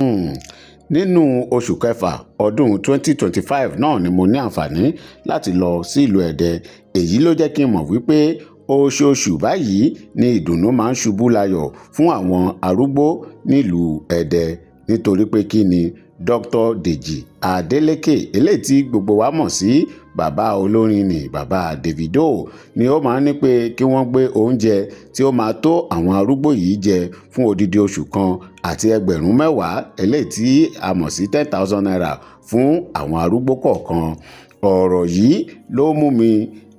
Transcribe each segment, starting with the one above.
Nínú oṣù kẹfà ọdún 2025 náà ni mo ní àǹfààní láti lọ sí ìlú Ẹdẹ. Èyí ló jẹ́ kí n mọ̀ wípé oṣooṣù báyìí ni ìdùnnú máa ń ṣubú layọ̀ fún àwọn arúgbó nílùú Ẹdẹ, nítorí pé kí ni Dr. Dèjì Adeleke, eléyìí tí gbogbo wa mọ̀ sí bàbá olórin ní bàbá Davido, ni ó máa ń ní pé kí wọ́n gbé oúnjẹ tí ó máa tó àwọn arúgbó yìí jẹ fún odidi oṣù kan àti 10,000, eléyìí tí a mọ̀ sí ₦10,000 fún àwọn arúgbó kọ̀ọ̀kan. Ọ̀rọ̀ yìí ló mú mi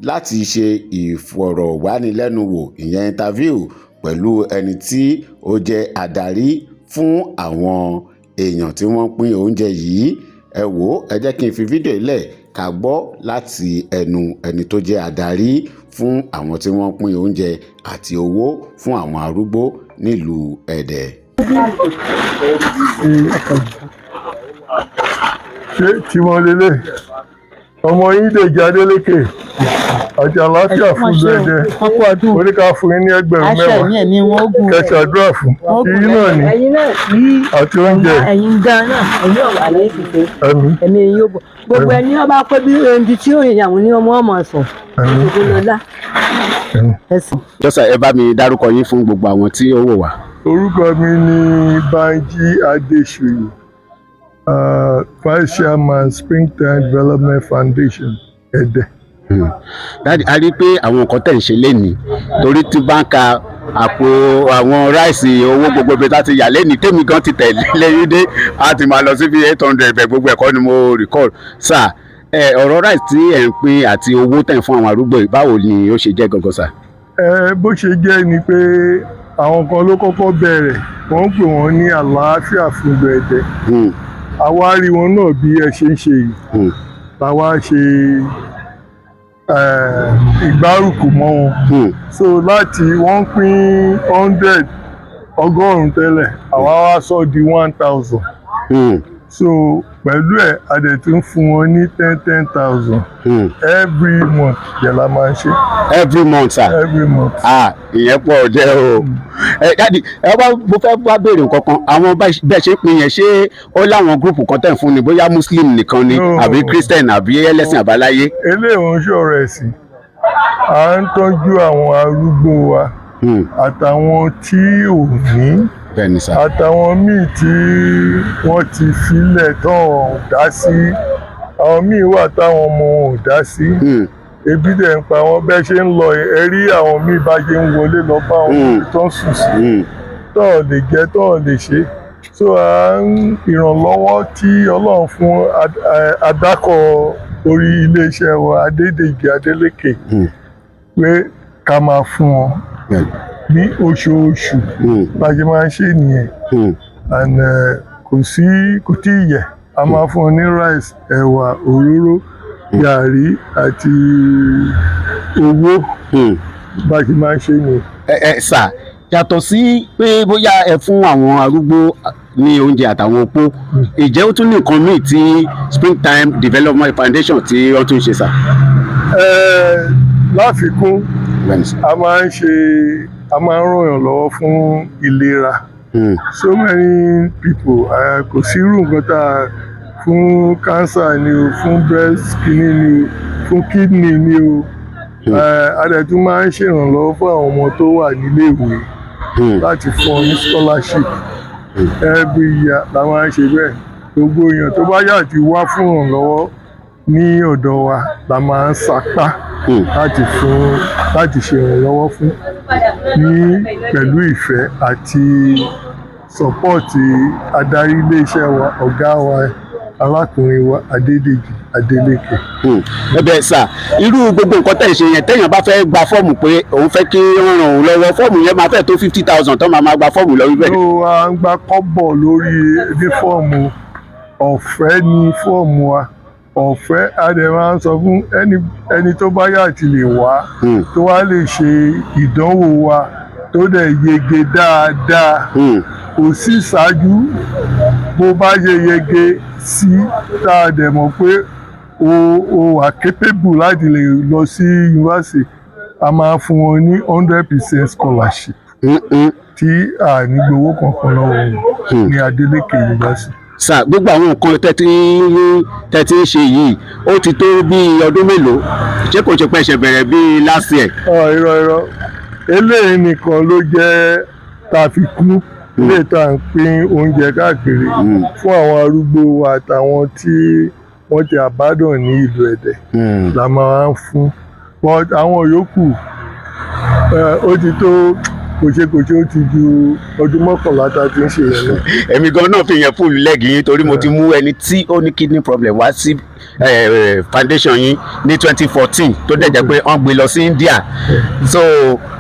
láti ṣe ìfọ̀rọ̀wánilẹ́nuwò, ìyẹn interview, pẹ̀lú ẹni tí ó jẹ́ adarí fún àwọn èèyàn tí wọ́n pín oúnjẹ yìí. Ẹ wò ó, ẹ jẹ́ kí n fi fídíò yìí lẹ̀ ká gbọ́ láti ẹnu ẹni tó jẹ́ adarí fún àwọn tí wọ́n pín oúnjẹ àti owó fún àwọn arúgbó nílùú Ẹdẹ. Ṣé tí wọ́n lélẹ̀ ọmọ yín Dèjì Adélékè àti àlàáfíà fún gbẹdẹ oníkà fún yín ní ẹgbẹ̀rún Aṣọ mẹ́wàá ẹ̀mí ẹ̀mí wọn ó gùn. Kẹsàdúrà fún yín náà ní Ẹ̀yin náà kí àti oúnjẹ. Ẹ̀yin gan náà, ẹ̀yin ọ̀wà ní ìfìfẹ́. Ẹ̀mí. Ẹ̀mí yóò bọ̀ gbogbo ẹni ọba pé bí ẹni tí ó yàn ní ọmọ ọmọ sùn Ẹ̀mí. Gbogbo lọ́lá Ẹ̀mí. ẹ̀sìn. Jọ́sà, ẹ bá mi dárúkọ yín fún gbogbo àwọn tí ó wò wá. Orúkọ mi ni Banji Adesoye, Vice Chairman, Springtime Development Foundation, Ẹdẹ. Daddy, a rí i pé àwọn nǹkan tẹ̀ ń ṣe lénìí, torí tí bá ń ka àpò àwọn rice, owó gbogbo ibi tá ti yà lénìí, tèmi gan ti tẹ̀lé lẹ́yìn dé, a ti máa lọ sí bí 800 bẹ̀. Gbogbo ẹ̀kọ́ ni mo recall, sir. Ẹ ọ̀rọ̀ rice tí ẹ̀ ń pín àti owó tẹ̀ ń fún àwọn arúgbó yìí, báwo ni ó ṣe jẹ́ gangan, sir? Ẹ bó ṣe jẹ́ ni pé àwọn kan ló kọ́kọ́ bẹ̀rẹ̀, wọ́n ń pè wọ́n ní Àlàáfíà fún Ẹdẹ. Àwa rí wọn náà bí ẹ ṣe ń ṣe yìí, làwa ṣe ìgbárùkù mọ́ wọn. So láti wọ́n pín 100, 100 tẹ́lẹ̀, àwa wá sọ di 1,000. So pẹ̀lú ẹ̀, a dẹ̀ tún fún wọn ní ten ten thousand every month yẹn la máa ń ṣe. Every month, sir? Every month. Ah, ìyẹn pọ̀ jẹ́ o. Ẹ daddy, ẹ wá, mo fẹ́ wá béèrè nǹkan kan. Àwọn bẹ́ẹ̀ ṣe ń pín yẹn, ṣé ó láwọn group kan tẹ̀ ń fún ni, bóyá Muslim nìkan ni No. àbí Christian àbí ẹlẹ́sìn àbáláyé? Eléyìí ń ṣọ̀rọ̀ ẹ̀sìn. À ń tọ́jú àwọn arúgbó wa àtàwọn tí ò ní Bẹ́ẹ̀ ni, sir. àtàwọn míì tí wọ́n ti filẹ̀ tán ò dá sí. Àwọn míì wà táwọn ọmọ wọn ò dá sí. Ebi dẹ̀ ń pa wọ́n. Bẹ́ẹ̀ ṣe ń lọ, ẹ rí àwọn míì bá ṣe ń wọlé lọ bá wọn tó ń sùn sí, tó ò lè jẹ, tó ò lè ṣe. So à ń ìrànlọ́wọ́ tí Ọlọ́run fún adákọ̀ orí iléeṣẹ́ wa, Adédèjì Adélékè, pé ká máa fún wọn ní oṣooṣù. Bá a ṣe máa ń ṣe nìyẹn. And kò sí, kò tí ì yẹ. A máa fún wọn ní rice, ẹ̀wà, òróró, gàrí àti owó. Bá a ṣe máa ń ṣe nìyẹn. Ẹ sir, yàtọ̀ sí pé bóyá ẹ fún àwọn arúgbó ní oúnjẹ àtàwọn opó, ìjẹ́ ó tún ní nǹkan míì tí Springtime Development Foundation tí wọ́n tún ṣe, sir? Láfikún, Bẹ́ẹ̀ ni, sir. a máa ń ṣe, a máa ń ràn yàn lọ́wọ́ fún ìlera. So many people, kò sí irú nǹkan tá a fún, cancer ni o, fún breast kidney ni o, fún kidney ni o. A dẹ̀ tún máa ń ṣèrànlọ́wọ́ fún àwọn ọmọ tó wà níléèwé láti fún ọ ní scholarship. Every year la máa ń ṣe bẹ́ẹ̀. Gbogbo èèyàn tó bá yà ti wá fún ìrànlọ́wọ́ ní ọ̀dọ̀ wa la máa ń sapá láti fún, láti ṣe ìrànlọ́wọ́ fún ní pẹ̀lú ìfẹ́ àti support adarí iléeṣẹ́ wa, ọ̀gá wa, arákùnrin wa Adédèjì Adélékè. Ẹbẹ sir, irú gbogbo nǹkan tẹ̀ ń ṣe yẹn, téèyàn bá fẹ́ gba fọ́ọ̀mù pé òun fẹ́ kí wọ́n ràn òun lọ́wọ́, fọ́ọ̀mù yẹn máa fẹ́ tó 50,000 tó máa máa gba fọ́ọ̀mù lọ wíbẹ̀. Ló a ń gba kọ́bọ̀ lórí ní fọ́ọ̀mù. Ọ̀fẹ́ ní fọ́ọ̀mù wa, ọ̀fẹ́. A dẹ̀ máa ń sọ fún ẹni tó bá yà ti lè wá, tó wá lè ṣe ìdánwò wa, tó dẹ̀ yege dáadáa, kò sí ṣáájú. Bó bá ṣe yege sí, tá a dẹ̀ mọ̀ pé o wà capable láti lè lọ sí yunifásitì, a máa fún wọn ní 100% scholarship. Tí a ní gbowó kankan lọ́wọ́ wọn ní Adeleke University. Sà, gbogbo àwọn nǹkan tẹ́tí ń ṣe yìí, ó ti tó bí ọdún mélòó? Ṣé kò ṣe pé ṣe bẹ̀rẹ̀ bí last year? Ọ, irọ́, irọ́. Eléyìí nìkan ló jẹ́ tá a fi kú ilé tá à ń pín oúnjẹ káàkiri fún àwọn arúgbó wa àtàwọn tí wọ́n ti àbádàn ní ìlú Ẹdẹ la máa ń fún. But àwọn yòókù, ó ti tó kò ṣe, ó ti ju ọdún 11 tá a ti ń ṣe yẹn lọ. Èmi gan náà fi yẹn fúlù lẹ́gì yín, torí mo ti mú ẹni tí ó ní kidney problem wá sí foundation yín ní 2014, tó dẹ̀ jẹ́ pé wọ́n gbé lọ sí India. So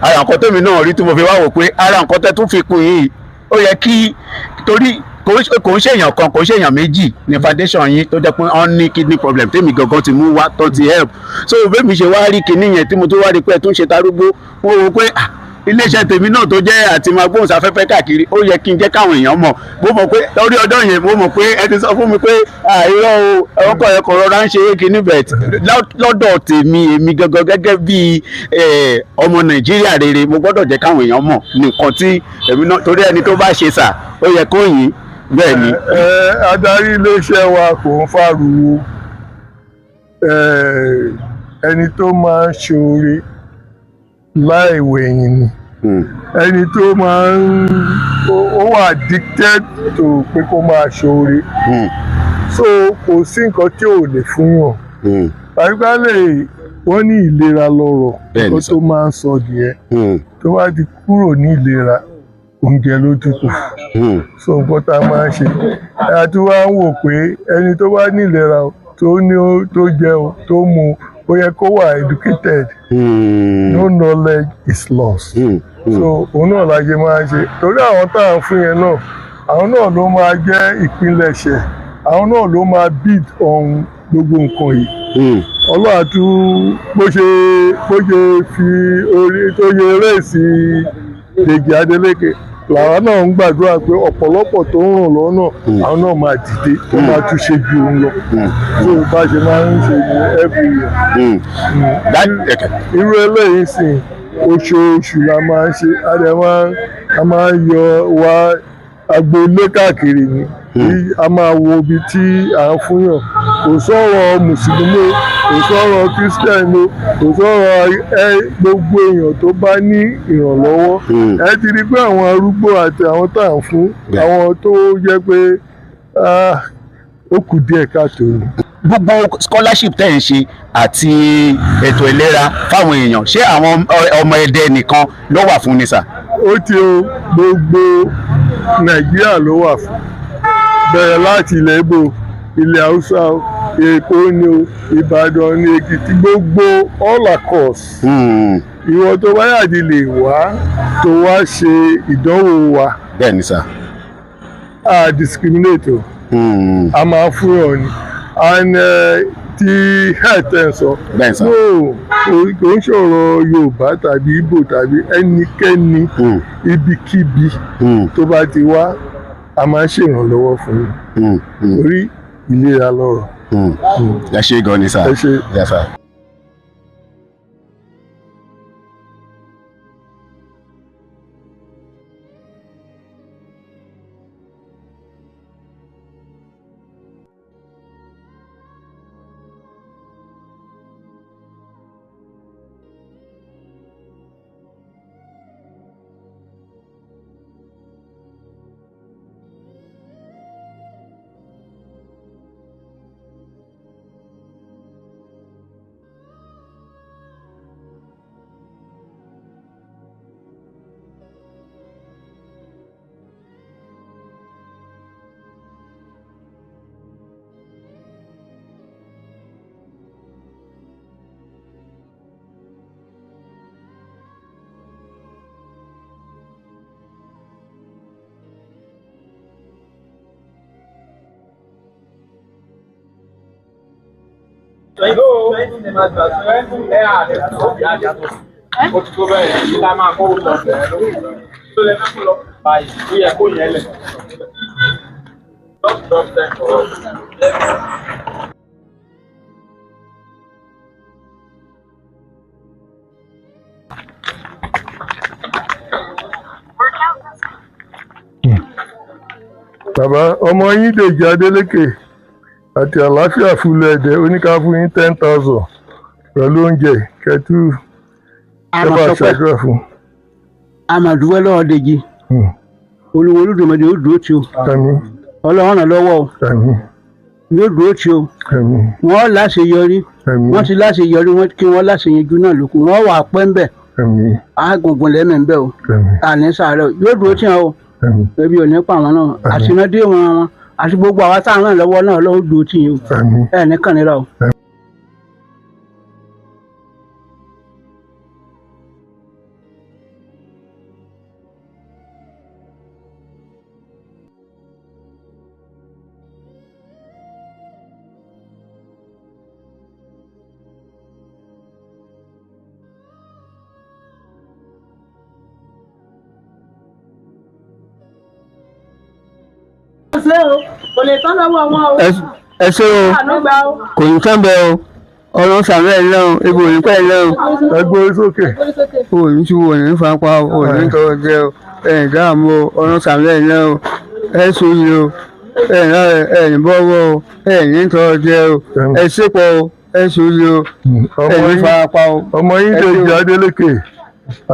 ara nǹkan tèmi náà rí tí mo fi wá wò pé ara nǹkan tẹ́ tún fi kún yìí, ó yẹ kí, torí kò ń ṣèyàn kan, kò ń ṣèyàn méjì ní foundation yín tó jẹ́ pé wọ́n ní kidney problem tèmi gangan ti mú wá tó ti help. So bẹ́ẹ̀ mi ṣe wá rí kinní yẹn tí mo tún wá rí pé ẹ tún ṣe tarúgbó, mo wò pé, ah, iléeṣẹ́ tèmi náà tó jẹ́ àti máa gbóhùnsáfẹ́fẹ́ káàkiri, ó yẹ kí n jẹ́ káwọn èèyàn mọ̀. Mo mọ̀ pé lórí ọjọ́ yẹn, mo mọ̀ pé ẹ ti sọ fún mi pé àìrọ́ o, ọkọ̀ ẹ̀ kọ̀ rọra ń ṣe é kinní bẹ̀. Lọ́dọ̀ tèmi, èmi gangan gẹ́gẹ́ bí ọmọ Nàìjíríà rere, mo gbọ́dọ̀ jẹ́ káwọn èèyàn mọ̀ nǹkan tí èmi náà, torí ẹni tó bá ṣe sà, ó yẹ kó yìn bẹ́ẹ̀ ni. Ẹ adarí iléeṣẹ́ wa kò ń fàrùwò. Ẹni tó máa ń ṣoore láì wẹ̀yìn ni. Ẹni tó máa ń ó wà addicted to pé kó máa ṣoore. So kò sí nǹkan tí ò lè fún yàn. Àyíkálẹ̀ wọ́n ní ìlera lọ́rọ̀. Bẹ́ẹ̀ni. Nǹkan tó máa ń sọ nìyẹn. Tó bá ti kúrò ní ìlera, oúnjẹ ló tún kù. So nǹkan tá a máa ń ṣe, a tún wá ń wò pé ẹni tó bá ní ìlera o, tó ní tó jẹ o, tó mu, ó yẹ kó wà educated. No knowledge is lost. So òun náà la ṣe máa ń ṣe, torí àwọn tá à ń fún yẹn náà, àwọn náà ló máa jẹ́ ìpilẹ̀ṣẹ̀, àwọn náà ló máa build on gbogbo nǹkan yìí. Ọlọ́run àtú bó ṣe fi orí tó yẹ rẹ́ẹ̀sì Dèjì Adélékè, làwa náà ń gbàdúrà pé ọ̀pọ̀lọpọ̀ tó ń ràn lọ́nà, àwọn náà máa dìde, tó máa tún ṣe ju òun lọ. So bá ṣe máa ń ṣe ní every year. Okay. Irú eléyìí sìn, oṣooṣù la máa ń ṣe. A dẹ̀ máa ń yọ wá agboolé káàkiri ni. Bí a máa wo ibi tí à ń fúnyàn, kò sọ̀rọ̀ mùsùlùmí o, kò sọ̀rọ̀ kírísítẹ̀nì o, kò sọ̀rọ̀ ẹ, gbogbo èèyàn tó bá ní ìrànlọ́wọ́. Ẹ ti rí pé àwọn arúgbó àti àwọn tá à ń fún, àwọn tó jẹ́ pé, ah, ó kù díẹ̀ káàtó ni. Gbogbo scholarship tẹ́ ẹ̀ ń ṣe àti ètò ìlera fáwọn èèyàn, ṣé àwọn ọmọ Ẹdẹ nìkan ló wà fún ni, sà? Ó ti o, gbogbo Nàìjíríà ló wà fún, bẹ̀rẹ̀ láti ilẹ̀ Ìgbò, ilẹ̀ Haúsá o, Èkó ni o, Ìbàdàn ni, Èkìtì, gbogbo all across. Ìwọ tó bá yàdí lè wá, tó wá ṣe ìdánwò wa, Bẹ́ẹ̀ ni, sà. A discriminate o. A máa fún ọ ni. And ti health ẹ̀ ń sọ, Bẹ́ẹ̀ sà. no, kò ń ṣọ̀rọ̀ Yorùbá tàbí Ìgbò tàbí ẹnikẹ́ni. Ibikíbi tó bá ti wá, a máa ń ṣèrànlọ́wọ́ fún yín, torí ìlera lọ́rọ̀. Ẹ ṣé gan ni, sà. Ẹ ṣé. Yes, sir. Ó ti tó bẹ́ẹ̀ ní ká máa kó lọ bẹ̀rẹ̀ lókè tó lè fẹ́ kó lọ báyìí, ó yẹ kó yẹn lẹ̀. Just drop them for us. Bàbá ọmọ yín Dèjì Adélékè àti àlàáfíà fúlẹ̀ ẹ̀dẹ̀ oníká fún yín 10,000 pẹ̀lú oúnjẹ kẹtù ẹ bá ṣàdúrà fún. Àmàdúwẹ́ lọ́wọ́ Dèjì. Olúwo Olódùmarè yóò dúró tì o. Àmín. Ọlọ́run ràn lọ́wọ́ o. Àmín. Yóò dúró tì o. Àmín. Wọ́n láṣeyọrí. Àmín. Wọ́n ti láṣeyọrí wọ́n kí wọ́n láṣeyọjú náà lókun wọ́n wà pẹ́ ń bẹ̀. Àmín. Àgùngùn lẹ́mẹ̀ ń bẹ̀ o. Àmín. Àní sàárẹ̀ o yóò dúró tì o. Àmín. Ebi ò ní pa àwọn náà àtinúdé wọn wọn àti gbogbo àwa táwọn náà lọ́wọ́ náà lọ́wọ́ dúró tì yín o. Àmín. Ẹ̀ ní kàn nira o. Ṣé o kò lè tán lọ́wọ́ wọn o. Ẹ ṣé o. Àánú gbà o. Kò ní tán bẹ́ẹ̀ o, ọlọ́run sàmì ẹ̀ lọ́run ebi ò ní pẹ́ lọ́run. Ẹ gbórí sókè. O ò ní ṣubú, ò ní fapá, o ò ní tọrọ jẹ o, ẹ̀ ń dáàmú o, ọlọ́run sàmì ẹ̀ lọ́run ẹ̀ sóyè o, ẹ̀ náà ẹ̀ ní bọ́wọ́ o, ẹ̀ ní tọrọ jẹ o, ẹ̀ ṣépọ̀ o, ẹ̀ sóyè o, ẹ̀ ní farapa o. Ọmọ yín Dèjì Adélékè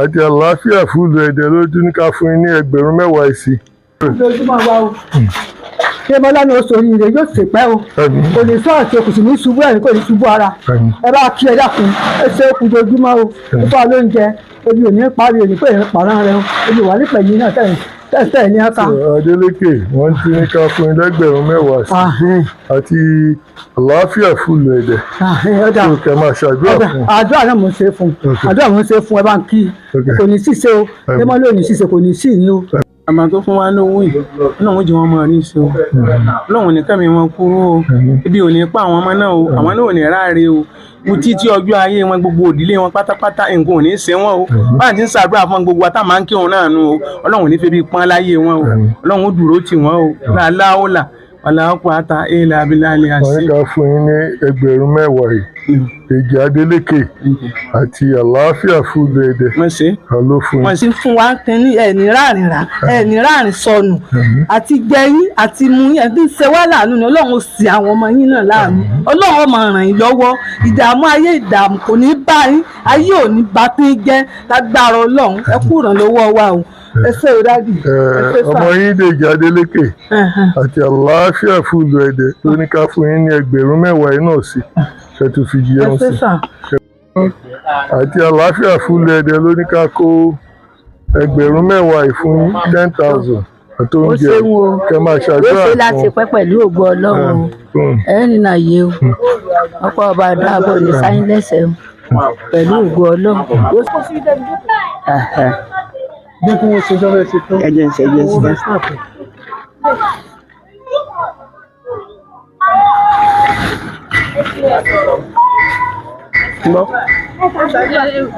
àti àlàáfíà fúlù ẹ̀dẹ̀ ló dún ní ká fún yín ní 10,000 ìsì. Lójúmọ́ wa o, ṣé Bọ́lá ní oṣù oríire yóò sì pẹ́ o, kò ní sọ́ọ̀tì kò sì ní ṣubú ẹ̀rín, kò ní ṣubú ara. Ẹ bá kí ẹ dákun, ẹ ṣe é kú dojúmọ́ o, ó fà lóúnjẹ, ebi ò ní parí, òní pé ìpàrọ̀ rẹ o, ebi wà nípẹ̀ yìí náà tẹ̀ ní aka. Adélékè wọ́n ti ní ká fún yín lẹ́gbẹ̀rún 10,000 sí àti àlàáfíà fúlù ẹ̀dẹ̀ tó kẹ́ máa ṣàdúrà fún. Àdúrà náà mò ń ṣe fún, àdúrà mò ń ṣe fún, ẹ bá ń kí, kò ní ṣìṣe o, ẹ mọ́ lónìí ṣìṣe kò ní sí ní o. Àmọ́ tó fún wa lówó yìí, Ọlọ́run jẹ́ wọn máa rí sí o, Ọlọ́run ní kẹ́mi wọn kúrú o, ibi ò ní pa àwọn ọmọ náà o, àwọn náà ò ní ráre o, mo títí ọjọ́ ayé wọn gbogbo òdílé wọn pátápátá nǹkan ò ní ṣe wọn o, báyìí ti ń ṣàdúrà fún gbogbo wa tá máa ń kí òun náà nu o, Ọlọ́run ní fi bí pọ́n láyé wọn o, Ọlọ́run ó dúró tì wọ́n o, làláólà wàlá ọkọ̀ ata ilà abilà ilẹ̀ àṣì. Wọ́n ní ká fún yín ní 10,000 yìí, Dèjì Adélékè àti àlàáfíà fúlù ẹ̀dẹ̀ ló fún yín. Ti fún wa kínní ẹni ráàrin rà, ẹni ráàrin sọnù àti jẹyìn àti mú yín, ẹni ṣe wá láàánú ni Ọlọ́run ó sì àwọn ọmọ yín náà láàánú, Ọlọ́run ó máa ràn yín lọ́wọ́, ìdààmú ayé ìdààmú kò ní bá yín, ayé ò ní bá pín jẹ́ lágbára Ọlọ́run, ẹ kú ìrànlọ́wọ́ wa o, ẹ ṣé o dádì. Ọmọ yín Dèjì Adélékè àti àlàáfíà fúlù ẹ̀dẹ̀ ló ní ká fún yín ní 10,000 yìí náà sí ṣètò fi jẹun sí àti àlàáfíà fúlù ẹ̀dẹ̀ ló ní ká kó 10,000 yìí fún 10,000 àti oúnjẹ kẹ máa ṣàdúrà fún. Ó ṣe láti pẹ́ pẹ̀lú ògo Ọlọ́run o, ẹ nínà yé o, ọ̀pọ̀ ọba dáàbò ní sáyìn lẹ́sẹ̀ o pẹ̀lú ògo Ọlọ́run. Bí kí wọ́n ṣe jọ́ ṣe tán. Ẹ jẹ́ ń ṣe, ẹ jẹ́ ń ṣe. Gbọ́.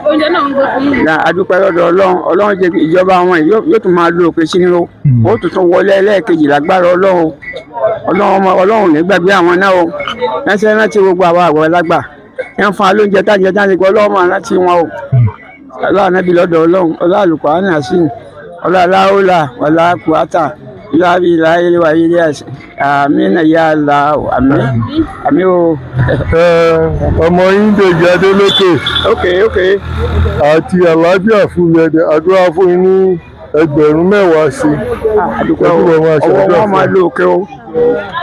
Oúnjẹ náà ń gbé fún mi. A dúpẹ́ lọ́dọ̀ Ọlọ́run, Ọlọ́run jẹ́ ìjọba àwọn yìí yóò tún máa lo òkè sí ni o, ó tún tún wọlé ẹlẹ́ẹ̀kejì lágbára Ọlọ́run, Ọlọ́run Ọlọ́run ní gbàgbé àwọn náà o, ránṣẹ́ rántí gbogbo àwọn àgbàlagbà ẹ̀ ń fún wa lóúnjẹ tájẹ tájẹ gbọ́, Ọlọ́run máa rántí wọn o, Ọlọ́run nábì lọ́dọ̀ Ọlọ́run, Ọlọ́run àlùkò àánà sí Ọlọ́run aláwòlà wàlá kùátà ìlàbí ìlàyé wà ilé àṣẹ àmín ya Allah, àmín àmín o. Ọmọ yín Dèjì Adélékè ok ok àti àlàáfíà fúlù ẹ̀dẹ̀ àdúrà fún yín ní 10,000 sí. Àdúgbò ọwọ́ wọn máa lo òkè o.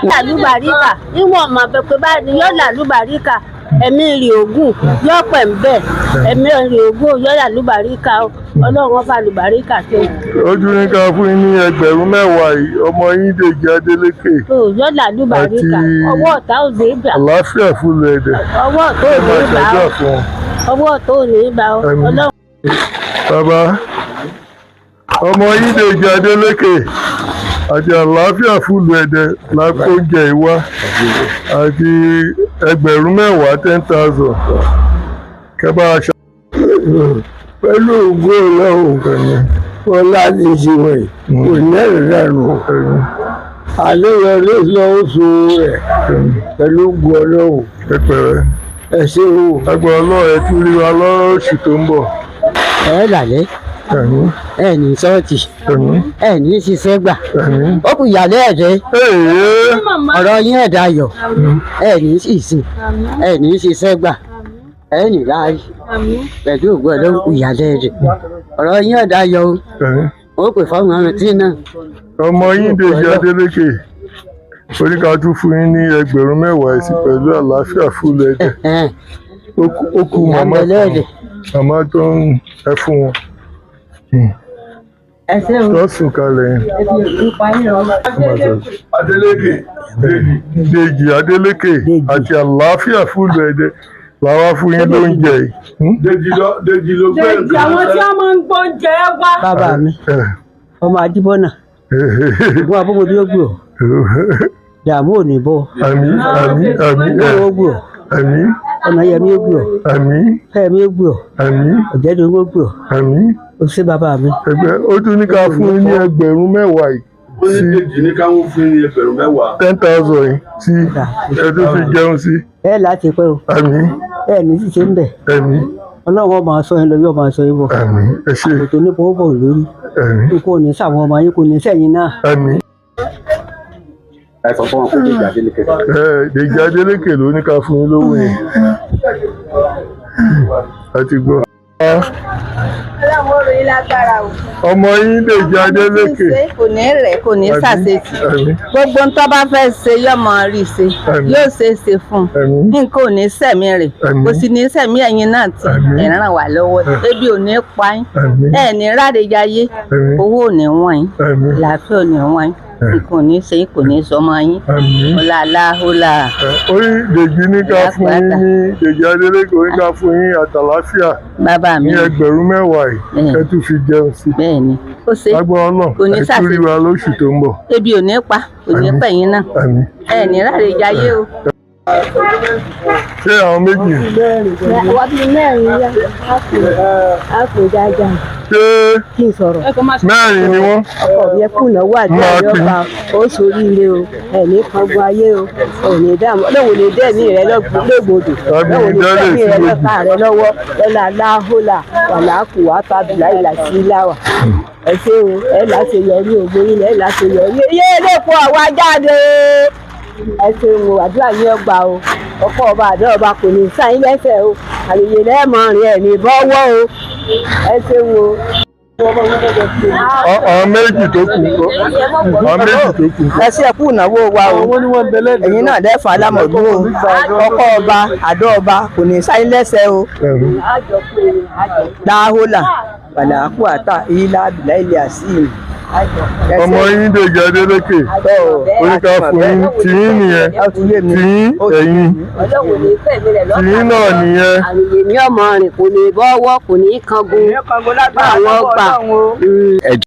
Làlúbàríkà níwọ̀n ọmọ pẹpẹ báyìí yóò làlúbàríkà, ẹ̀mí rè ogún yóò pẹ̀ ń bẹ̀, ẹ̀mí rè ogún yóò làlúbàríkà o, Ọlọ́run ọba lùbáríkà tó. Ojú ní ká fún yín ní 10,000 yìí, ọmọ yín Dèjì Adélékè yóò làlúbàríkà, ọwọ́ ọ̀tá ò ní bà. Àlàáfíà fúlù ẹ̀dẹ̀ ọwọ́ ọ̀tá ò ní bà ó, ọwọ́ ọ̀tá ò ní bà ó, Ọlọ́run. Bàbá ọmọ yín Dèjì Adélékè àti àlàáfíà fúlù ẹ̀dẹ̀ la kó oúnjẹ ìwá àti 10,000 10,000 kẹ́ bá a ṣe. Pẹ̀lú ògo Ọlọ́run wọn láti ṣe wọ̀nyí kò lẹ́rù lẹ́nu àléyọrí lọ́wọ́ sọ rẹ̀ pẹ̀lú ògo Ọlọ́run. Ẹ ṣé o. Ẹgbẹ́ Ọlọ́run ẹ tún rí wa lọ́sù tó ń bọ̀. Ẹ lálẹ́. Àmín. Ẹ ní sọ́ọ̀tì. Àmín. Ẹ ní ṣiṣẹ́ gbà. Àmín. Ó kù ìyàlẹ́ ẹ̀dẹ́. Èè. Ọ̀rọ̀ yín ẹ̀dá ayọ̀. Ẹ ní ṣìṣe. Ẹ ní ṣiṣẹ́ gbà. Ẹ ní láàyè. Pẹ̀lú ògùn ọlọ́run kù ìyàlẹ́ ẹ̀dẹ́. Ọ̀rọ̀ yín ẹ̀dá ayọ̀ o. Àmín. Ó pè fáwọn ọmọ tí náà. Ọmọ yín Dèjì Adélékè oníkàtú fún yín ní 10,000 ẹ̀sìn pẹ̀lú àlàáfíà fúlù ẹ̀dẹ̀. Ó kú màmá kan, màmá tó ń ẹ fún wọn. Ẹ ṣé o. Tó sùn kalẹ̀ yẹn. Ebi ò ní pa yín lọ. Adélékè Dèjì Adélékè àti àlàáfíà fúlù ẹ̀dẹ̀ làwa fún yín lóúnjẹ yìí. Dèjì ló gbé Dèjì àwọn tí wọ́n máa ń gbóúnjẹ wá. Bàbá mi, ọmọ Adébọ́nà, ìgbọ́n abúgbòdì ó gbò, dààmú ò ní bọ́. Àmín, àmín, àmín. Ìgbọ́n ó gbò. Àmín. Ọ̀nàyẹmí ó gbò. Àmín. Fẹ́mi ó gbò. Àmín. Ọ̀jẹ̀dùn ó gbò. Àmín. Ó ṣé bàbá mi. Ẹgbẹ́ ó tún ní ká fún yín ní 10,000 yìí. Ó ní Dèjì ní káwọn fún yín ní 10,000. 10,000 yìí tí ẹ tún fi jẹun sí. Ẹ láti pẹ́ o. Àmín. Ẹ ní sì ṣe ń bẹ̀. Àmín. Ọlọ́run ọmọ aṣọ yín lọ yóò máa sọ yín bọ̀. Àmín. Ẹ ṣé. Kòtò nípa ó bọ̀ lórí. Àmín. Ikú ò ní sàwọn ọmọ yín, kò ní sẹ́yìn náà. Àmín. Ẹ sọ fún wọn kó Dèjì Adélékè. Ẹ Dèjì Adélékè ló ní ká fún yín lówó yẹn. A ti gbọ́. Ọlọ́run ó ròyìn lágbára o. Ọmọ yín Dèjì Adélékè. Kò ní rẹ̀, kò ní Àmín. ṣàṣetì. Àmín. Gbogbo ń tó bá fẹ́ ṣe yóò mọ rí ṣe. Àmín. Yóò ṣe é ṣe fún un. Nǹkan ò ní sẹ̀mí rẹ̀. Àmín. Kò sì ní sẹ̀mí ẹ̀yin náà tí ẹ̀ ń ràn wá lọ́wọ́. Ebi ò ní pa yín. Àmín. Ẹ̀ ní ráre jayé. Àmín. Owó ò ní wọ́n yín. Àmín. Làáfíà ò ní wọ́n yín. Nǹkan ò ní ṣe yín, kò ní sọmọ yín. Àmín. Ọlá aláhùlà. Orí Dèjì ní ká fún yín ní Dèjì Adélékè ó ní ká fún yín àtàláfíà Bàbá mi. ní 10,000 yìí ẹ tún fi jẹun sí. Bẹ́ẹ̀ni. Ó ṣe Lágbára Ọlọ́run kò ní ẹ tún rí ṣàṣetì. wa lóṣù tó ń bọ̀. Ebi ò ní pa, kò ní Àmín. pẹ̀yìn náà. Àmín. Ẹ̀ ní ráre jayé o. Ṣé àwọn méjì? Wọ́n bí mẹ́rin yá, á kò dáadáa. Ṣé Kí n sọ̀rọ̀. mẹ́rin ni wọ́n? Ọkọ mi ẹ kùnà wà ní Máa ọ̀yọ́ pín. pa ó soríire o, ẹ̀mí kangun ayé o, òní dààmú Ọlọ́run ní dẹ́ẹ̀mí rẹ lọ́gbọ̀dọ̀, Tàbí Ọlọ́run ní dẹ́lẹ̀ dẹ́ẹ̀mí sí rẹ lójú. lọ́ta rẹ lọ́wọ́ lọ́la láhólà wàlákù wàtàbílà ìlà sí láwà. Ẹ ṣé o, ẹ láti yọrí ògbó yín, ẹ láti yọrí. Iye elépo àwa jáde. Ẹ ṣeun o, àdúrà yín ọgbà o, ọkọ ọba àdó ọba kò ní sáyín lẹ́sẹ̀ o, àlèyé lẹ́ẹ̀mọrin ẹ̀ ní bọ́wọ́ o. Ẹ ṣeun o. Àwọn méjì tó kù ńkọ́? Àwọn méjì tó kù ńkọ́? Ẹ ṣe ẹkú ìnáwó wa o, ẹ̀yin náà lẹ́fà alámọ̀dún o, ọkọ ọba àdó ọba kò ní sáyín lẹ́sẹ̀ o. Àmín. Láhólà wàlàkù àtà ìlà àbìlà ilẹ̀ àsìmì. Ọmọ yín Dèjì Adélékè ó ní ká fún yín tiyín nìyẹn, tiyín ẹ̀yin, tiyín náà nìyẹn. Àròyé ní ọmọ rìn kò ní bọ́wọ́, kò ní kangun. Àwọn ọgbà.